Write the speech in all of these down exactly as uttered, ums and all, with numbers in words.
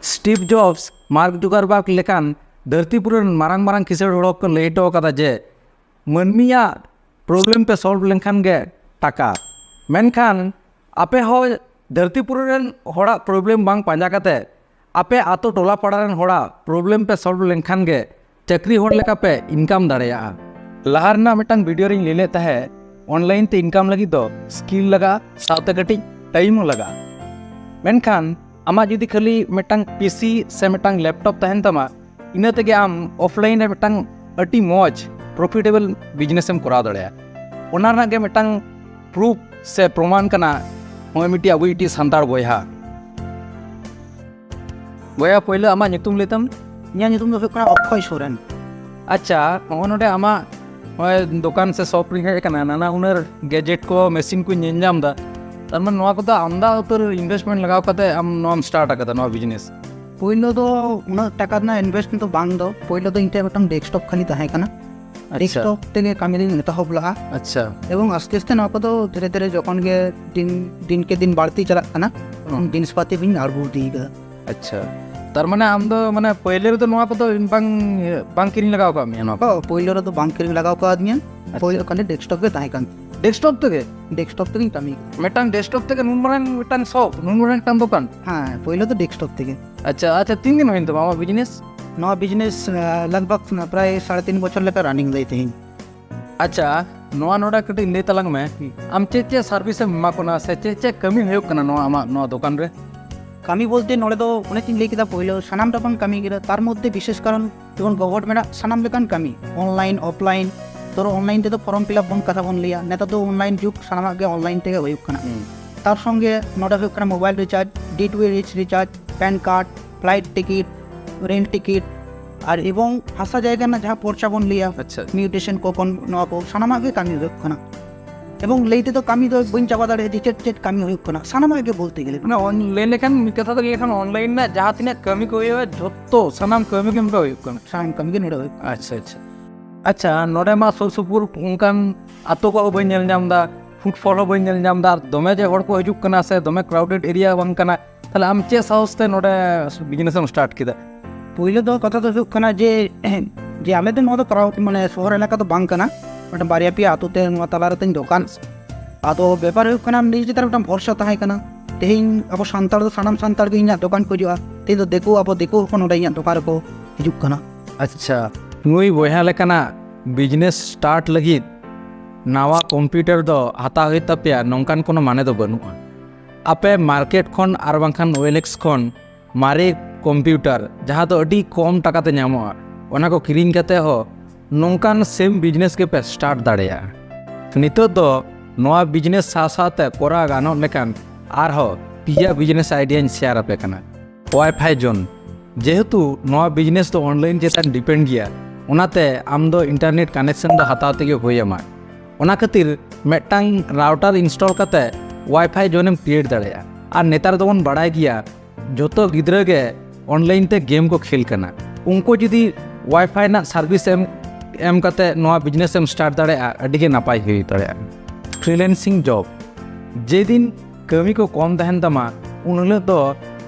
Steve ᱡᱚᱵᱥ, mark ᱡᱩᱠᱟᱨᱵᱟᱨᱜ ᱞᱮᱠᱟᱱ ᱫᱷᱟᱹᱨᱛᱤᱯᱩᱨᱤ ᱨᱮᱱ ᱢᱟᱨᱟᱝ ᱢᱟᱨᱟᱝ ᱠᱤᱥᱟᱹᱬ ᱦᱚᱲ ᱠᱚ ᱞᱟᱹᱭ ᱦᱚᱴᱚ ᱟᱠᱟᱫᱟ ᱡᱮ ᱢᱟᱹᱱᱢᱤᱭᱟᱜ ᱯᱨᱚᱵᱞᱮᱢ ᱯᱮ ᱥᱚᱞᱵᱷ ᱞᱮᱱᱠᱷᱟᱱ ᱜᱮ ᱴᱟᱠᱟ᱾ ᱢᱮᱱᱠᱷᱟᱱ ᱟᱯᱮ ᱦᱚᱸ ᱫᱷᱟᱹᱨᱛᱤᱯᱩᱨᱤ ᱨᱮᱱ ᱦᱚᱲᱟᱜ ᱯᱨᱚᱵᱞᱮᱢ ᱵᱟᱝ ᱯᱟᱸᱡᱟ ᱠᱟᱛᱮ ᱟᱯᱮ ᱟᱛᱳ ᱴᱚᱞᱟ ᱯᱟᱲᱟ ᱨᱮᱱ ᱦᱚᱲᱟᱜ ᱯᱨᱚᱵᱞᱮᱢ ᱯᱮ ᱥᱚᱞᱵᱷ ᱞᱮᱱᱠᱷᱟᱱ ᱜᱮ ᱪᱟᱹᱠᱨᱤ ᱦᱚᱲ ᱞᱮᱠᱟ ᱯᱮ ᱤᱱᱠᱟᱢ ᱫᱟᱲᱮᱭᱟᱜᱼᱟ᱾ ᱞᱟᱦᱟ ᱨᱮᱱᱟᱜ ᱢᱤᱫᱴᱟᱝ ᱵᱷᱤᱰᱤᱭᱳ ᱨᱤᱧ ᱞᱟᱹᱭ ᱞᱮᱫ ᱛᱟᱦᱮᱸᱫ, ᱚᱱᱞᱟᱭᱤᱱ ᱛᱮ ᱤᱱᱠᱟᱢ ᱞᱟᱹᱜᱤᱫ ᱫᱚ ᱥᱠᱤᱞ ᱞᱟᱜᱟᱜᱼᱟ, ᱥᱟᱶᱛᱮ ᱠᱟᱹᱴᱤᱡ ᱴᱟᱭᱤᱢ ᱦᱚᱸ ᱞᱟᱜᱟᱜᱼᱟ᱾ ᱢᱮᱱᱠᱷᱟᱱ ᱟᱢᱟᱜ ᱡᱩᱫᱤ ᱠᱷᱟᱹᱞᱤ ᱢᱤᱫᱴᱟᱝ ᱯᱤᱥᱤ ᱥᱮ ᱢᱤᱫᱴᱟᱝ ᱞᱮᱯᱴᱚᱯ ᱛᱟᱦᱮᱱ ᱛᱟᱢᱟ, ᱤᱱᱟᱹ ᱛᱮᱜᱮ ᱟᱢ ᱚᱯᱷᱞᱟᱭᱤᱱ ᱨᱮ ᱢᱤᱫᱴᱟᱝ ᱟᱹᱰᱤ ᱢᱚᱡᱽ ᱯᱨᱚᱯᱷᱤᱴᱮᱵᱚᱞ ᱵᱤᱡᱽᱱᱮᱥ ᱮᱢ ᱠᱚᱨᱟᱣ ᱫᱟᱲᱮᱭᱟᱜᱼᱟ᱾ ᱚᱱᱟ ᱨᱮᱱᱟᱜ ᱜᱮ ᱢᱤᱫᱴᱟᱝ ᱯᱨᱩᱯᱷ ᱥᱮ ᱯᱨᱚᱢᱟᱱ ᱠᱟᱱᱟ ᱱᱚᱜᱼᱚᱭ ᱢᱤᱫᱴᱤᱡ ᱟᱵᱚ ᱢᱤᱫᱴᱤᱡ ᱥᱟᱱᱛᱟᱲ ᱵᱚᱭᱦᱟ᱾ ᱵᱚᱭᱦᱟ, ᱯᱳᱭᱞᱳ ᱟᱢᱟᱜ ᱧᱩᱛᱩᱢ ᱞᱟᱹᱭ ᱛᱟᱢ᱾ ᱤᱧᱟᱹᱜ ᱧᱩᱛᱩᱢ ᱫᱚ ᱦᱩᱭᱩᱜ ᱠᱟᱱᱟ ᱚᱠᱠᱷᱚᱭ ᱥᱚᱨᱮᱱ᱾ ᱟᱪᱪᱷᱟ, ᱱᱚᱜᱼᱚ ᱱᱚᱰᱮ ᱟᱢᱟᱜ ᱱᱚᱜᱼᱚᱭ ᱫᱚᱠᱟᱱ ᱥᱮ ᱥᱚᱯ ᱨᱤᱧ ᱦᱮᱡ ᱟᱠᱟᱱᱟ, ᱱᱟᱱᱟ ᱦᱩᱱᱟᱹᱨ ᱜᱮᱡᱮᱴ ᱠᱚ, ᱢᱮᱥᱤᱱ ᱠᱚᱧ ᱧᱮᱞ ᱧᱟᱢ ᱮᱫᱟ᱾ ᱛᱟᱨ ᱢᱟᱱᱮ ᱱᱚᱣᱟ ᱠᱚᱫᱚ ᱟᱢᱫᱟ ᱩᱛᱟᱹᱨ ᱤᱱᱵᱷᱮᱥᱴᱢᱮᱱᱴ ᱞᱟᱜᱟᱣ ᱠᱟᱛᱮ ᱟᱢ ᱱᱚᱣᱟᱢ ᱥᱴᱟᱨᱴ ᱟᱠᱟᱫᱟ ᱱᱚᱣᱟ ᱵᱤᱡᱽᱱᱮᱥ? ᱯᱳᱭᱞᱳ ᱫᱚ ᱩᱱᱟᱹᱜ ᱴᱟᱠᱟ ᱨᱮᱱᱟᱜ ᱤᱱᱵᱷᱮᱥᱴ ᱫᱚ ᱵᱟᱝ ᱫᱚ, ᱯᱳᱭᱞᱳ ᱫᱚ ᱤᱧ ᱴᱷᱮᱱ ᱢᱤᱫᱴᱟᱝ ᱰᱮᱥᱠᱴᱚᱯ ᱠᱷᱟᱹᱞᱤ ᱛᱟᱦᱮᱸ ᱠᱟᱱᱟ᱾ ᱟᱪᱪᱷᱟ᱾ ᱰᱮᱥᱠᱴᱚᱯ ᱛᱮᱜᱮ ᱠᱟᱹᱢᱤ ᱞᱤᱧ ᱮᱛᱚᱦᱚᱵ ᱞᱟᱜᱼᱟ᱾ ᱟᱪᱪᱷᱟ᱾ ᱮᱵᱚᱝ ᱟᱥᱛᱮ ᱟᱥᱛᱮ ᱱᱚᱣᱟ ᱠᱚᱫᱚ ᱫᱷᱤᱨᱮ ᱫᱷᱤᱨᱮ ᱡᱚᱠᱷᱚᱱ ᱜᱮ ᱫᱤᱱ, ᱫᱤᱱ ᱠᱮ ᱫᱤᱱ ᱵᱟᱹᱲᱛᱤ ᱪᱟᱞᱟᱜ ᱠᱟᱱᱟ, ᱦᱩᱸ᱾ ᱡᱤᱱᱤᱥ ᱯᱟᱹᱛᱤ ᱵᱤᱱ ᱟᱬᱜᱚ ᱤᱫᱤᱭᱮᱫᱟ᱾ ᱟᱪᱪᱷᱟ, ᱛᱟᱨ ᱢᱟᱱᱮ ᱟᱢ ᱫᱚ ᱢᱟᱱᱮ ᱯᱳᱭᱞᱳ ᱨᱮᱫᱚ ᱱᱚᱣᱟ ᱠᱚᱫᱚ ᱵᱟᱝ, ᱵᱟᱝ ᱠᱤᱨᱤᱧ ᱞᱟᱜᱟᱣ ᱟᱠᱟᱫ ᱢᱮᱭᱟ ᱱᱚᱣᱟ ᱠᱚ? ᱦᱚᱸ, ᱯᱳᱭᱞᱳ ᱨᱮᱫᱚ ᱵᱟᱝ ᱠᱤᱨᱤᱧ ᱞᱟᱜᱟᱣ ᱠᱟᱣᱫᱤᱧᱟ᱾ ᱟᱪᱪᱷᱟ᱾ ᱯᱳᱭᱞᱳ ᱠᱷᱟᱹᱞᱤ ᱰᱮᱥᱠᱴᱚᱯ ᱜᱮ ᱛᱟᱦᱮᱸ ᱠᱟᱱ ᱛᱤᱧᱟ᱾ ᱰᱮᱥᱠᱴᱚᱯ ᱛᱮᱜᱮ? ᱰᱮᱥᱠᱴᱚᱯ ᱛᱮᱜᱮᱧ ᱠᱟᱹᱢᱤ ᱠᱟᱱᱟ᱾ ᱢᱤᱫᱴᱟᱝ ᱰᱮᱥᱠᱴᱚᱯ ᱛᱮᱜᱮ ᱱᱩᱱ ᱢᱟᱨᱟᱝ ᱢᱤᱫᱴᱟᱝ ᱥᱚᱯ, ᱱᱩᱱ ᱢᱟᱨᱟᱝ ᱢᱤᱫᱴᱟᱝ ᱫᱚᱠᱟᱱ? ᱦᱮᱸ, ᱯᱳᱭᱞᱳ ᱫᱚ ᱰᱮᱥᱠᱴᱚᱯ ᱛᱮᱜᱮ᱾ ᱟᱪᱪᱷᱟ, ᱟᱪᱪᱷᱟ, ᱛᱤᱱ ᱫᱤᱱ ᱦᱩᱭᱮᱱ ᱛᱟᱢᱟ ᱟᱢᱟᱜ ᱵᱤᱡᱽᱱᱮᱥ? ᱱᱚᱣᱟ ᱵᱤᱡᱽᱱᱮᱥ, ᱟᱸ, ᱞᱟᱜᱽ ᱵᱷᱟᱜᱽ ᱯᱨᱟᱭ ᱥᱟᱲᱮ ᱛᱤᱱ ᱵᱚᱪᱷᱚᱨ ᱞᱮᱠᱟ ᱨᱟᱱᱤᱝ ᱫᱟᱭ ᱛᱮᱦᱮᱧ᱾ ᱟᱪᱪᱷᱟ, ᱱᱚᱣᱟ ᱱᱚᱰᱮ ᱠᱟᱹᱴᱤᱡ ᱞᱟᱹᱭ ᱛᱟᱞᱟᱝ ᱢᱮ, ᱦᱩᱸ᱾ ᱟᱢ ᱪᱮᱫ ᱪᱮᱫ ᱥᱟᱨᱵᱷᱤᱥ ᱮᱢ ᱮᱢᱟ ᱠᱚ ᱠᱟᱱᱟ ᱥᱮ ᱪᱮᱫ ᱪᱮᱫ ᱠᱟᱹᱢᱤ ᱦᱩᱭᱩᱜ ᱠᱟᱱᱟ ᱱᱚᱣᱟ ᱟᱢᱟᱜ ᱱᱚᱣᱟ ᱫᱚᱠᱟᱱ ᱨᱮ? ᱠᱟᱹᱢᱤ ᱵᱚᱞᱛᱮ ᱱᱚᱰᱮ ᱫᱚ ᱚᱱᱮ ᱪᱤᱧ ᱞᱟᱹᱭ ᱠᱮᱫᱟ ᱯᱳᱭᱞᱳ, ᱥᱟᱱᱟᱢ ᱨᱚᱠᱚᱢ ᱠᱟᱹᱢᱤ ᱜᱮ, ᱛᱟᱨ ᱢᱚᱫᱽᱫᱷᱮ ᱵᱤᱥᱮᱥ ᱠᱟᱨᱚᱱ ᱡᱮᱢᱚᱱ ᱜᱚᱵᱷᱚᱨᱱᱢᱮᱱᱴᱟᱜ ᱥᱟᱱᱟᱢ ᱞᱮᱠᱟᱱ ᱠᱟᱹᱢᱤ, ᱚᱱᱞᱟᱭᱤᱱ, ᱚᱯᱷᱞᱟᱭᱤᱱ᱾ ᱫᱷᱚᱨᱚ ᱚᱱᱞᱟᱭᱤᱱ ᱛᱮᱫᱚ ᱯᱷᱚᱨᱚᱢ ᱯᱷᱤᱞᱟᱯ ᱵᱚᱱ ᱠᱟᱛᱷᱟ ᱵᱚᱱ ᱞᱟᱹᱭᱟ, ᱱᱮᱛᱟᱨ ᱫᱚ ᱚᱱᱞᱟᱭᱤᱱ ᱡᱩᱜᱽ, ᱥᱟᱱᱟᱢᱟᱜ ᱜᱮ ᱚᱱᱞᱟᱭᱤᱱ ᱛᱮᱜᱮ ᱦᱩᱭᱩᱜ ᱠᱟᱱᱟ᱾ ᱦᱩᱸ᱾ ᱛᱟᱨ ᱥᱚᱸᱜᱮ ᱱᱚᱰᱮ ᱦᱩᱭᱩᱜ ᱠᱟᱱᱟ mobile recharge, D T H recharge, PAN card, flight ticket, rail ticket, ᱟᱨ ᱮᱵᱚᱝ ᱦᱟᱥᱟ ᱡᱟᱭᱜᱟ ᱨᱮᱱᱟᱜ ᱡᱟᱦᱟᱸ ᱯᱚᱨᱪᱟ ᱵᱚᱱ ᱞᱟᱹᱭᱟ, ᱟᱪᱪᱷᱟ᱾ ᱢᱤᱭᱩᱴᱮᱥᱚᱱ ᱠᱚ, ᱠᱚᱱ-, ᱱᱚᱣᱟ ᱠᱚ ᱥᱟᱱᱟᱢᱟᱜ ᱜᱮ ᱠᱟᱹᱢᱤ ᱦᱩᱭᱩᱜ ᱠᱟᱱᱟ᱾ ᱮᱵᱚᱝ ᱞᱟᱹᱭ ᱛᱮᱫᱚ ᱠᱟᱹᱢᱤ ᱫᱚ ᱵᱟᱹᱧ ᱪᱟᱵᱟ ᱫᱟᱲᱮᱭᱟᱜᱼᱟ ᱡᱮ ᱪᱮᱫ ᱪᱮᱫ ᱠᱟᱹᱢᱤ ᱦᱩᱭᱩᱜ ᱠᱟᱱᱟ, ᱥᱟᱱᱟᱢᱟᱜ ᱜᱮ ᱵᱚᱞᱛᱮ ᱜᱮᱞᱮ᱾ ᱢᱟᱱᱮ ᱚᱱ-, ᱞᱟᱹᱭ ᱞᱮᱠᱷᱟᱱ ᱢᱤᱫ ᱠᱟᱛᱷᱟ ᱛᱮ ᱞᱟᱹᱭ ᱞᱮᱠᱷᱟᱱ ᱚᱱᱞᱟᱭᱤᱱ ᱨᱮᱱᱟᱜ ᱡᱟᱦᱟᱸ ᱛᱤᱱᱟᱹᱜ ᱠᱟᱹᱢᱤ ᱠᱚ ᱦᱩᱭᱩᱜᱼᱟ ᱡᱷᱚᱛᱚ ᱥᱟᱱᱟᱢ ᱠᱟᱹᱢᱤ ᱜᱮ ᱱᱚᱰᱮ ᱦᱩᱭᱩᱜ ᱠᱟᱱᱟ᱾ ᱥᱟᱱᱟᱢ ᱠᱟᱹᱢᱤ ᱜᱮ ᱱᱚᱰᱮ ᱦᱩᱭᱩᱜ ᱠᱟᱱᱟ᱾ ᱟᱪᱪᱷᱟ, ᱟᱪᱪᱷᱟ᱾ ᱟᱪᱪᱷᱟ, ᱱᱚᱰᱮ ᱢᱟ ᱥᱩᱨ ᱥᱩᱯᱩᱨ ᱚᱱᱠᱟᱱ ᱟᱛᱳ ᱠᱚᱦᱚᱸ ᱵᱟᱹᱧ ᱧᱮᱞ ᱧᱟᱢ ᱮᱫᱟ, ᱯᱷᱩᱴᱯᱷᱚᱞ ᱦᱚᱸ ᱵᱟᱹᱧ ᱧᱮᱞ ᱧᱟᱢ ᱮᱫᱟ, ᱟᱨ ᱫᱚᱢᱮ ᱡᱮ ᱦᱚᱲ ᱠᱚ ᱦᱤᱡᱩᱜ ᱠᱟᱱᱟ ᱥᱮ ᱫᱚᱢᱮ ᱠᱨᱟᱣᱰᱮᱰ ᱮᱨᱤᱭᱟ ᱵᱟᱝ ᱠᱟᱱᱟ, ᱛᱟᱦᱞᱮ ᱟᱢ ᱪᱮᱫ ᱥᱟᱦᱚᱥ ᱛᱮ ᱱᱚᱰᱮ ᱵᱤᱡᱽᱱᱮᱥ ᱮᱢ ᱥᱴᱟᱨᱴ ᱠᱮᱫᱟ? ᱯᱳᱭᱞᱳ ᱫᱚ ᱠᱟᱛᱷᱟ ᱫᱚ ᱦᱩᱭᱩᱜ ᱠᱟᱱᱟ ᱡᱮ ᱡᱮ ᱟᱞᱮ ᱫᱚ ᱱᱚᱣᱟ ᱫᱚ ᱠᱨᱟᱣᱩᱰ ᱢᱟᱱᱮ ᱥᱚᱦᱚᱨ ᱮᱞᱟᱠᱟ ᱫᱚ ᱵᱟᱝ ᱠᱟᱱᱟ᱾ ᱢᱤᱫᱴᱟᱝ ᱵᱟᱨᱭᱟ ᱯᱮᱭᱟ ᱟᱹᱛᱩ ᱛᱮ ᱱᱚᱣᱟ ᱛᱟᱞᱟ ᱨᱮᱛᱤᱧ ᱫᱚᱠᱟᱱ᱾ ᱟᱫᱚ ᱵᱮᱯᱟᱨ ᱦᱩᱭᱩᱜ ᱠᱟᱱᱟ, ᱱᱤᱡᱮ ᱪᱮᱛᱟᱱ ᱨᱮ ᱢᱤᱫᱴᱟᱝ ᱵᱷᱚᱨᱥᱟ ᱛᱟᱦᱮᱸ ᱠᱟᱱᱟ᱾ ᱛᱮᱦᱮᱧ ᱟᱵᱚ ᱥᱟᱱᱛᱟᱲ ᱫᱚ ᱥᱟᱱᱟᱢ ᱥᱟᱱᱛᱟᱲ ᱜᱮ ᱤᱧᱟᱹᱜ ᱫᱚᱠᱟᱱ ᱠᱚ ᱦᱤᱡᱩᱜᱼᱟ᱾ ᱛᱮᱦᱮᱧ ᱫᱚ ᱫᱤᱠᱩ, ᱟᱵᱚ ᱫᱤᱠᱩ ᱦᱚᱸᱠᱚ ᱱᱚᱰᱮ ᱤᱧᱟᱹᱜ ᱫᱚᱠᱟᱱ ᱨᱮᱠᱚ ᱦᱤᱡᱩᱜ ᱠᱟᱱᱟ᱾ ᱟᱪᱪᱷᱟ, ᱱᱩᱭ ᱵᱚᱭᱦᱟ ᱞᱮᱠᱟᱱᱟᱜ ᱵᱤᱡᱽᱱᱮᱥ ᱥᱴᱟᱨᱴ ᱞᱟᱹᱜᱤᱫ ᱱᱟᱣᱟ ᱠᱚᱢᱯᱤᱭᱩᱴᱟᱨ ᱫᱚ ᱦᱟᱛᱟᱣ ᱦᱩᱭᱩᱜ ᱛᱟᱯᱮᱭᱟ, ᱱᱚᱝᱠᱟᱱ ᱠᱳᱱᱳ ᱢᱟᱱᱮ ᱫᱚ ᱵᱟᱹᱱᱩᱜᱼᱟ᱾ ᱟᱯᱮ ᱢᱟᱨᱠᱮᱴ ᱠᱷᱚᱱ ᱟᱨ ᱵᱟᱝᱠᱷᱟᱱ ᱳᱭᱮᱞᱮᱠᱥ ᱠᱷᱚᱱ ᱢᱟᱨᱮ ᱠᱚᱢᱯᱤᱭᱩᱴᱟᱨ, ᱡᱟᱦᱟᱸ ᱫᱚ ᱟᱹᱰᱤ ᱠᱚᱢ ᱴᱟᱠᱟ ᱛᱮ ᱧᱟᱢᱚᱜᱼᱟ, ᱚᱱᱟ ᱠᱚ ᱠᱤᱨᱤᱧ ᱠᱟᱛᱮ ᱦᱚᱸ ᱱᱚᱝᱠᱟᱱ ᱥᱮᱢ ᱵᱤᱡᱽᱱᱮᱥ ᱜᱮᱯᱮ ᱥᱴᱟᱨᱴ ᱫᱟᱲᱮᱭᱟᱜᱼᱟ᱾ ᱱᱤᱛᱚᱜ ᱫᱚ ᱱᱚᱣᱟ ᱵᱤᱡᱽᱱᱮᱥ ᱥᱟᱶ ᱥᱟᱶᱛᱮ ᱠᱚᱨᱟᱣ ᱜᱟᱱᱚᱜ ᱞᱮᱠᱟᱱ ᱟᱨᱦᱚᱸ ᱯᱮᱭᱟ ᱵᱤᱡᱽᱱᱮᱥ ᱟᱭᱰᱤᱭᱟᱧ ᱥᱮᱭᱟᱨ ᱟᱯᱮ ᱠᱟᱱᱟ᱾ ᱣᱟᱭᱯᱷᱟᱭ ᱡᱳᱱ, ᱡᱮᱦᱮᱛᱩ ᱱᱚᱣᱟ ᱵᱤᱡᱽᱱᱮᱥ ᱫᱚ ᱚᱱᱞᱟᱭᱤᱱ ᱪᱮᱛᱟᱱ ᱰᱤᱯᱮᱱᱰ ᱜᱮᱭᱟ, ᱚᱱᱟᱛᱮ ᱟᱢ ᱫᱚ ᱤᱱᱴᱟᱨᱱᱮᱴ ᱠᱟᱱᱮᱠᱥᱚᱱ ᱫᱚ ᱦᱟᱛᱟᱣ ᱛᱮᱜᱮ ᱦᱩᱭ ᱟᱢᱟ᱾ ᱚᱱᱟ ᱠᱷᱟᱹᱛᱤᱨ ᱢᱤᱫᱴᱟᱝ ᱨᱟᱣᱴᱟᱨ ᱤᱱᱥᱴᱚᱞ ᱠᱟᱛᱮ ᱣᱟᱭᱯᱷᱟᱭ ᱡᱳᱱ ᱮᱢ ᱠᱨᱤᱭᱮᱴ ᱫᱟᱲᱮᱭᱟᱜᱼᱟ᱾ ᱟᱨ ᱱᱮᱛᱟᱨ ᱫᱚᱵᱚᱱ ᱵᱟᱲᱟᱭ ᱜᱮᱭᱟ, ᱡᱚᱛᱚ ᱜᱤᱫᱽᱨᱟᱹ ᱜᱮ ᱚᱱᱞᱟᱭᱤᱱ ᱛᱮ ᱜᱮᱢ ᱠᱚ ᱠᱷᱮᱞ ᱠᱟᱱᱟ᱾ ᱩᱱᱠᱩ ᱡᱩᱫᱤ ᱣᱟᱭᱯᱷᱟᱭ ᱨᱮᱱᱟᱜ ᱥᱟᱨᱵᱷᱤᱥ ᱮᱢ ᱮᱢ ᱠᱟᱛᱮ ᱱᱚᱣᱟ ᱵᱤᱡᱽᱱᱮᱥ ᱮᱢ ᱥᱴᱟᱨᱴ ᱫᱟᱲᱮᱭᱟᱜᱼᱟ, ᱟᱹᱰᱤ ᱜᱮ ᱱᱟᱯᱟᱭ ᱦᱩᱭ ᱫᱟᱲᱮᱭᱟᱜᱼᱟ᱾ ᱯᱷᱨᱤᱞᱮᱱᱥᱤᱝ ᱡᱚᱵ, ᱡᱮᱫᱤᱱ ᱠᱟᱹᱢᱤ ᱠᱚ ᱠᱚᱢ ᱛᱟᱦᱮᱱ ᱛᱟᱢᱟ, ᱩᱱ ᱦᱤᱞᱳᱜ ᱫᱚ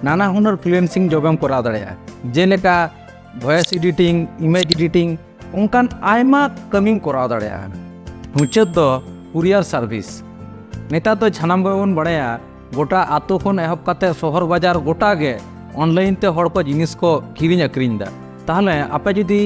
ᱱᱟᱱᱟ ᱦᱩᱱᱟᱹᱨ ᱯᱷᱨᱤᱞᱮᱱᱥᱤᱝ ᱡᱚᱵ ᱮᱢ ᱠᱚᱨᱟᱣ ᱫᱟᱲᱮᱭᱟᱜᱼᱟ, ᱡᱮᱞᱮᱠᱟ ᱵᱷᱚᱭᱮᱥ ᱮᱰᱤᱴᱤᱝ, ᱤᱢᱮᱡᱽ ᱮᱰᱤᱴᱤᱝ, ᱚᱱᱠᱟᱱ ᱟᱭᱢᱟ ᱠᱟᱹᱢᱤᱢ ᱠᱚᱨᱟᱣ ᱫᱟᱲᱮᱭᱟᱜᱼᱟ᱾ ᱢᱩᱪᱟᱹᱫ ᱫᱚ ᱠᱩᱨᱤᱭᱟᱨ ᱥᱟᱨᱵᱷᱤᱥ᱾ ᱱᱮᱛᱟᱨ ᱫᱚ ᱥᱟᱱᱟᱢ ᱠᱚᱜᱮ ᱵᱚᱱ ᱵᱟᱲᱟᱭᱟ, ᱜᱚᱴᱟ ᱟᱛᱳ ᱠᱷᱚᱱ ᱮᱦᱚᱵ ᱠᱟᱛᱮ ᱥᱚᱦᱚᱨ ᱵᱟᱡᱟᱨ ᱜᱚᱴᱟ ᱜᱮ ᱚᱱᱞᱟᱭᱤᱱ ᱛᱮ ᱦᱚᱲ ᱠᱚ ᱡᱤᱱᱤᱥ ᱠᱚ ᱠᱤᱨᱤᱧ ᱟᱹᱠᱷᱨᱤᱧ ᱮᱫᱟ᱾ ᱛᱟᱦᱚᱞᱮ ᱟᱯᱮ ᱡᱩᱫᱤ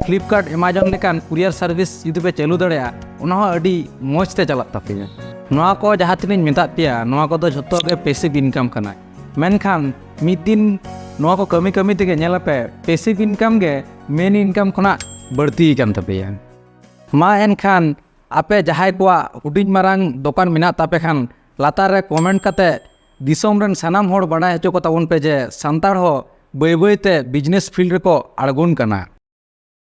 ᱯᱷᱞᱤᱯᱠᱟᱨᱴ, ᱮᱢᱟᱡᱚᱱ ᱞᱮᱠᱟᱱ ᱠᱩᱨᱤᱭᱟᱨ ᱥᱟᱨᱵᱷᱤᱥ ᱡᱩᱫᱤ ᱯᱮ ᱪᱟᱹᱞᱩ ᱫᱟᱲᱮᱭᱟᱜᱼᱟ, ᱚᱱᱟ ᱦᱚᱸ ᱟᱹᱰᱤ ᱢᱚᱡᱽ ᱛᱮ ᱪᱟᱞᱟᱜ ᱛᱟᱯᱮᱭᱟ᱾ ᱱᱚᱣᱟ ᱠᱚ ᱡᱟᱦᱟᱸ ᱛᱤᱱᱟᱹᱧ ᱢᱮᱛᱟᱫ ᱯᱮᱭᱟ, ᱱᱚᱣᱟ ᱠᱚᱫᱚ ᱡᱷᱚᱛᱚ ᱜᱮ ᱯᱮᱥᱤᱵᱷ ᱤᱱᱠᱟᱢ ᱠᱟᱱᱟ᱾ ᱢᱮᱱᱠᱷᱟᱱ ᱢᱤᱫ ᱫᱤᱱ ᱱᱚᱣᱟ ᱠᱚ ᱠᱟᱹᱢᱤ ᱠᱟᱹᱢᱤ ᱛᱮᱜᱮ ᱧᱮᱞ ᱟᱯᱮ, ᱯᱮᱥᱤᱵᱷ ᱤᱱᱠᱟᱢ ᱜᱮ ᱢᱮᱱ ᱤᱱᱠᱟᱢ ᱠᱷᱚᱱᱟᱜ ᱵᱟᱹᱲᱛᱤ ᱟᱠᱟᱱ ᱛᱟᱯᱮᱭᱟ᱾ ᱢᱟ ᱮᱱᱠᱷᱟᱱ ᱟᱯᱮ ᱡᱟᱦᱟᱸᱭ ᱠᱚᱣᱟᱜ ᱦᱩᱰᱤᱧ ᱢᱟᱨᱟᱝ ᱫᱚᱠᱟᱱ ᱢᱮᱱᱟᱜ ᱛᱟᱯᱮ ᱠᱷᱟᱱ, ᱞᱟᱛᱟᱨ ᱨᱮ ᱠᱚᱢᱮᱱᱴ ᱠᱟᱛᱮ ᱫᱤᱥᱚᱢ ᱨᱮᱱ ᱥᱟᱱᱟᱢ ᱦᱚᱲ ᱵᱟᱰᱟᱭ ᱦᱚᱪᱚ ᱠᱚ ᱛᱟᱵᱚᱱ ᱯᱮ ᱡᱮ ᱥᱟᱱᱛᱟᱲ ᱦᱚᱸ ᱵᱟᱹᱭ ᱵᱟᱹᱭ ᱛᱮ ᱵᱤᱡᱽᱱᱮᱥ ᱯᱷᱤᱞᱰ ᱨᱮᱠᱚ ᱟᱬᱜᱚᱱ ᱠᱟᱱᱟ᱾